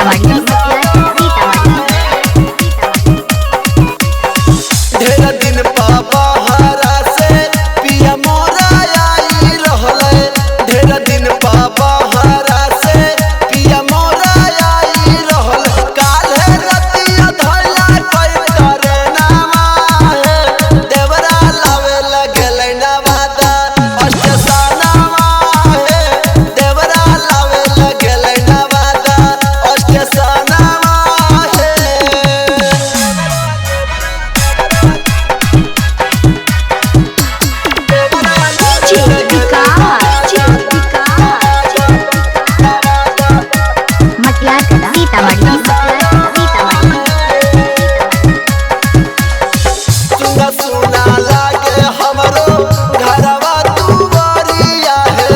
सीतामढ़ी, सीतामढ़ी। ढेर दिन बाबा हरा से पिया मोरा आई रहले। ढेर दिन बाबा हरा से पिया मोरा आई रहले। काल्हे रतिया धैला कोई करे नामा हे, देवरा लावे लगलै नवादा अष्टसनामा हे, देवरा लावे लगलै नवादा अष्टसनामा हे। विकास, विकास। मटियार, सीतामढ़ी, सीतामढ़ी। सुना सुना लागे हमरो घरवा दुआरिया हे,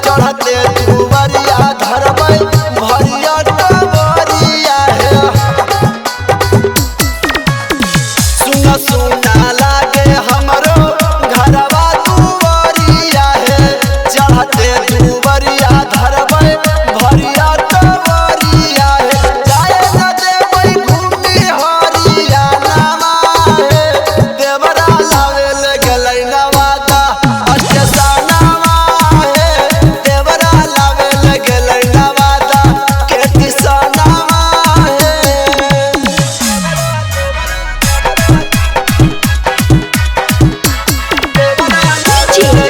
चढ़ते दुआरिया धरबै भरिया टबरिया हे। सुना सुना लागे हमरो घरवा दुआरिया हे, चढ़ते दुआरिया धरबै भरिया टबरिया हे। जाए न देबै घूमी हरिया नामा हे, देवरा लावे लगलै नवादा अष्टसनामा हे, देवरा लावे लगलै नवादा केतिसनामा हे।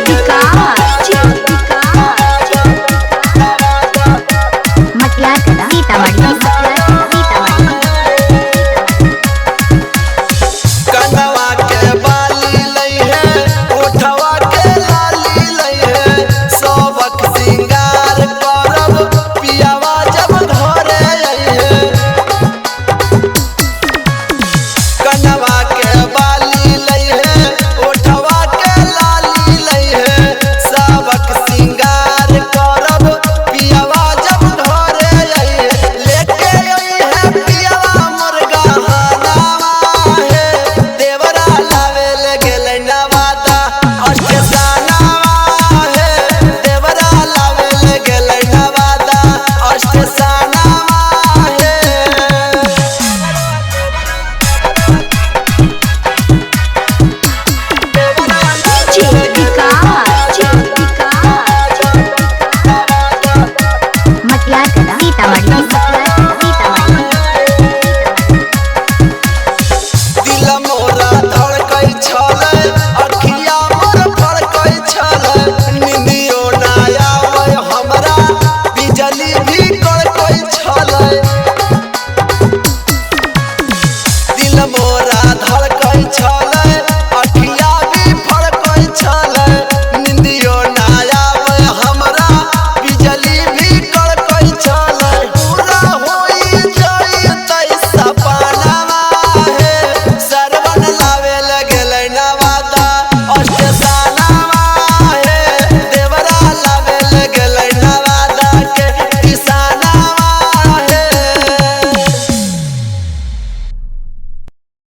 विकास, विकास। मटियार, सीतामढ़ी, सीतामढ़ी। कनवा के बाली लई है, ओठवा के लाली लई है, सबक सिंगार करब पियावा जब घरे आई है। कनवा के बाली लई है, ओठवा के लाली लई है, सबक सिंगार करब पियावा जब घरे आई है। लेके आई है पियावा मुर्गा हनावा हे, देवरा लावे लगलै नवादा अष्टसनावा हे, देवरा लावे लगलै नवादा अष्टसनावा हे। विकास, विकास। मटियार, सीतामढ़ी, सीतामढ़ी। दिल मोरा धड़कै छलै, अखिया मोर फड़कै छलै, नींदियो ना आबै हमरा, बिजली भी